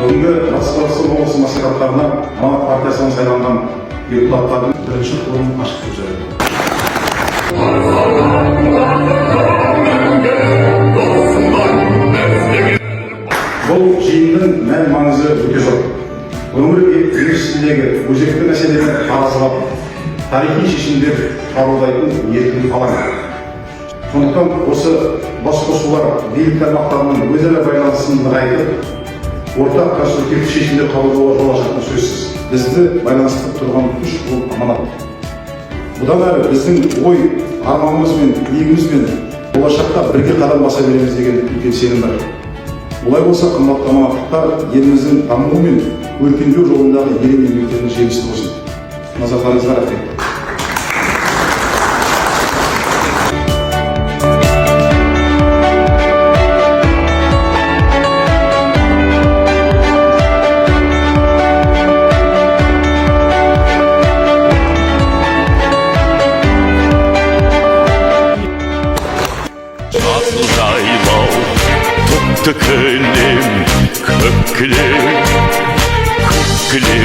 Бүгінгі Батыс Қазақстан облысы мәслихаттарына Аманат партиясынан сайланған депутаттардың Бірінші форум ашық деп жариялады. Бұл жиынның мән маңызы өте зор. Өңір еншісіндегі өзекті мәселені таразылап, тарихи шешімдер қабылдайтын еркін алаң. Сондықтан осы басқосулар билік тармақтарының өзара байланысын нығайтып, ортақ конструктивті шешімдер қабылдауға жол ашатыны сөзсіз. Бізді байланыстырып тұрған күш ол аманат. Бұдан әрі біздің ой, арманымыз бен тілегімізбен болашақта бірге қадам баса береміз деген үлкен сенім бар. Олай болса, қымбатты аманаттықтар, еліміздің дамуы мен өркендеу жолындағы ерен еңбектеріңіз жемісті болсын. Назарларыңызға рахмет. Жасыл жайлау, тоқты кілем, көк кілем, көк кілем.